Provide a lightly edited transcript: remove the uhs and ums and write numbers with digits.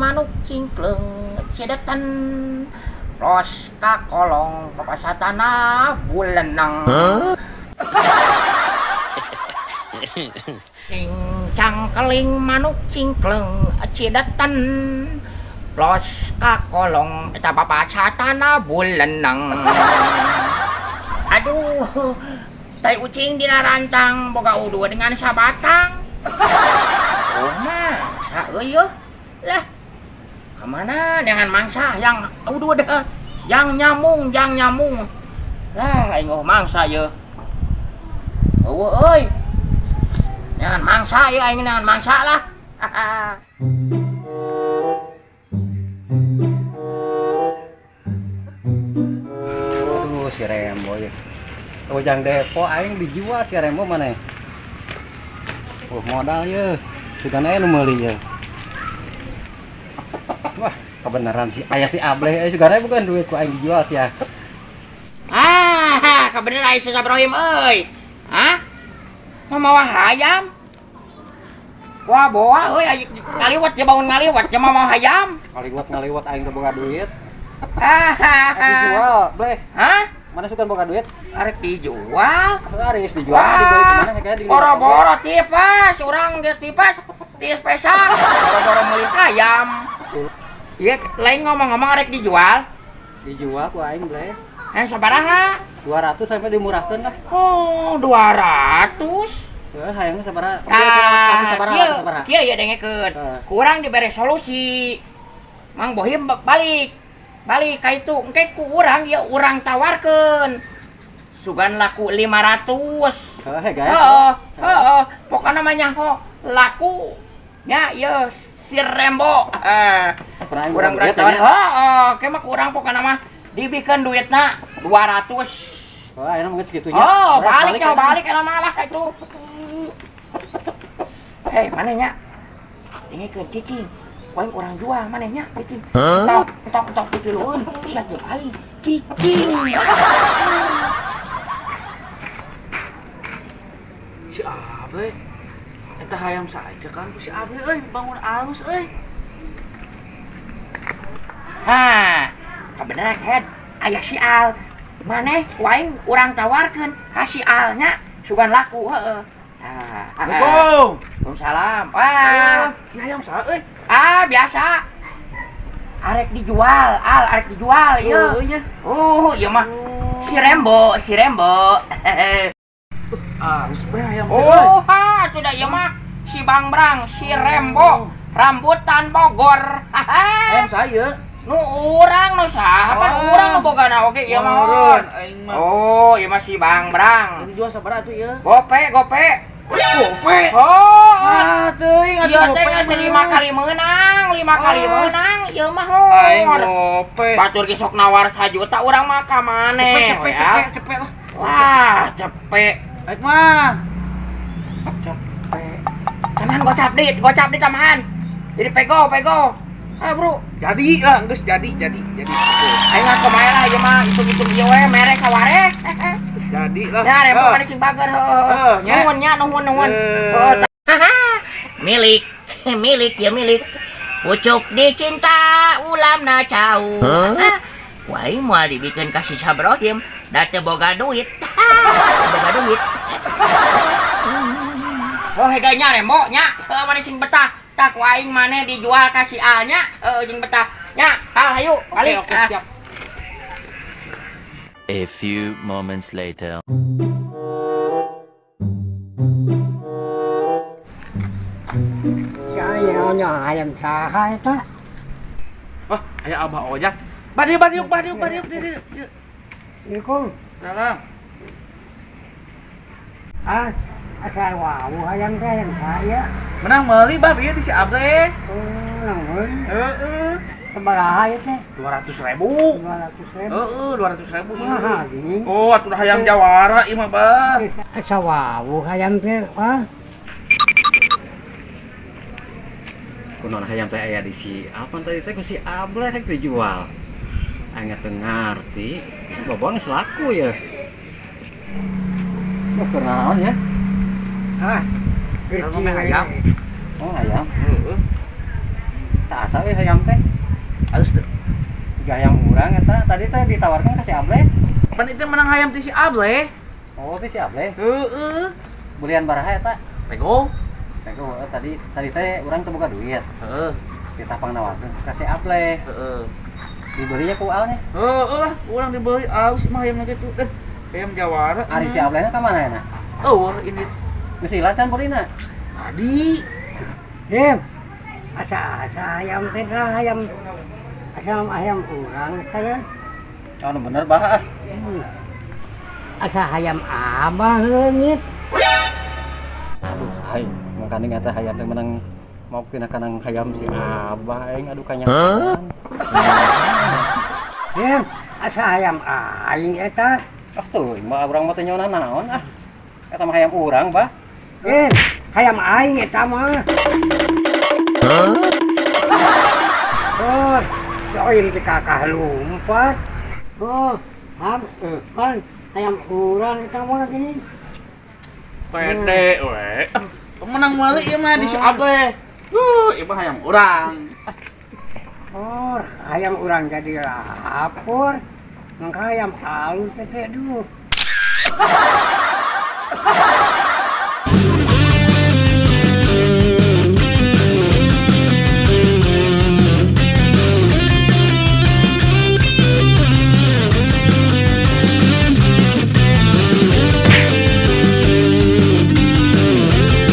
manuk cingkleung cidetan. Ros kakolong papasatana buleneng. Cing cangkeling manuk cingkleung cidetan. Los kakolong eta papasatana buleneng. Aduh, tai ucing dina rantang boga udu dengan sabatang. Oh mangsa euy lah. Kemana dengan mangsa yang udu deh, yang nyamung, yang nyamung. Lah aing oh mangsa ye. Eueuh euy. Jangan mangsa ya, aing jangan mangsa lah. Aduh, si Rembo ya. Ujang Depo aing dijual si Rembo mana? Oh, modal ya. Sugan aya nu meuli ya. Wah, kebenaran si ayah si Ableh sugan aya bukan duit ku aing dijual sih ya. Ah, kebenaran aya si Ibrahim euy. Hah? Mau mawa hayam? Wah, boa euy ngaliwat ya bangun ngaliwat ya mau hayam. Ngaliwat aing teu boga duit. Ah, dijual, Bleh. Hah? Mana sugan boga duit? Arek dijual. Arek geus dijual, dibeli kemana kayaknya di Boro-boro tipes, urang ge tipes, tipes pesak. Boro-boro meuli hayam. Iya, lain ngomong-ngomong arek dijual. Dijual ku aing, Bleh. Yang sabaraha? 200 sampai dimurahkeun lah. Oh, 200. Heeh, hayangna sabaraha? Tah, kieu ya dengekeun. Kurang dibere solusi. Mang Bohim balik. Balik ka itu, engke ku urang ya urang tawarkeun. Sugan laku 500. Heeh, gaya. Heeh, heeh. Pokokna mah nyaho laku nya ieu si Rembo. Heeh. Urang tawar. Heeh, ke mah kurang pokokna mah dibikeun duitna 200. Oh, ayeuna mah segitunya. Oh, balik ya, balik eta mah lah itu. Hei, maneh nya? Dengekeun cicing. Paling orang jual manehnya cicing. Tok tok tok ditilueun sia jeung aing cicing. Si Abe eta hayam saja kan ku si Abe euy bangun alus euy. Ha, kabeneran head aya si Al. Maneh ku aing urang tawarkeun ka si Al nya sugan laku heeh. Ah, Waalaikumsalam. Wah, ya hayam saha euy? Ah, biasa. Arek dijual, Al, arek dijual ieu. Oh, ieu mah si Rembo, si Rembo. Ah, geus bae hayam teh. Oh, ha, atuh da ieu mah si Bang Brang, si Rembo, rambutan Bogor. Hayam saha? Nu urang nu saha pan urang nu bogana oge ieu mah. Oh, ieu mah si Bang Brang. Dijual sabaraha atuh ieu? Gope, gope. Gope. Oh, ah, teuing atuh ieu teh geus 5 kali meunang, 5 kali meunang ieu mah hor. Aing gope. Batur ge sok nawar 1 juta urang mah ka maneh. Cepet, cepet, cepet lah. Wah, cepet. Baik mah. Cepet. Tenan gocap dit tambahan. Jadi pego, pego. Ah, bro. Jadi lah, geus jadi. Aing mah kumaha lah ieu mah hitung-hitung ieu we mere saware. Jadi lah. Ya, Rembo mana sing bager heuh. Nuhun nya, nuhun. Milik, milik ya milik. Pucuk dicinta ulamna cau. Wah, moal dibikeun ka si Sabrohim, da teu boga duit. Teu boga duit. Oh, hega nya Rembo nya, heuh mana sing betah. Tak ku aing maneh dijual ka si Al nya, heuh jeung betah. Nya, Al hayu balik. Oke, siap. A few moments later. Saya ayam saha eta. Wah, aya Abah Ojak. Badiuk, badiuk, badiuk, badiuk, dieu, dieu. Assalamualaikum. Salam. Ah, asal wau hayam teh hayam saya. Menang meuli bab ieu di si Ableh. Oh, menang meuli. Heeh. Sabaraha ieu teh? 200.000. 200.000. Heeh, 200.000. Mahal gini. Oh, atuh hayam jawara ieu mah, Bah. Asa wau hayam teh, ah. Kunaon hayam teh aya di si apa tadi teh ku si Ableh rek dijual. Aing teu ngarti. Bobong geus laku ya. Wah, kunaon ya? Ah, ayam. Oh, ayam. Heeh. Saasa euy hayam teh. Alus teu? Tiga hayam urang eta tadi teh ditawarkan ka si Able. Pan itu menang hayam ti si Able. Oh, ti si Able. Heeh. Belian baraha eta? Nego. Nego, tadi tadi teh urang teu boga duit. Heeh. Ditapang nawarkeun ka si Able. Heeh. Dibelinya ku alnya. Heeh lah, urang dibeli alus mah hayamna kitu. Eh, hayam jawara. Ari si Ablehna ka mana na? Oh, ini Geus hilang can beulina. tadi. Him. Asa-asa hayam teh dah hayam asa hayam urang sana. Oh, nu bener bah ah. Asa hayam abah leungit. Aduh, aing mangkaning eta hayam teh menang mau tina kanang hayam si Abah aing aduh kanyataan. Him, asa hayam aing eta. Ah tuh, mah urang mah teu nyaona naon ah. Eta mah hayam urang, Bah. Eh, hayam aing eta mah. Oh, si Oim ti kakah lumpat. Oh, ham, kan hayam urang eta mah gini. Pede we. Pemenang meuli ieu mah di si Able. Ieu mah hayam urang. Oh, hayam urang jadi lapor. Mangka hayam halus teh duh.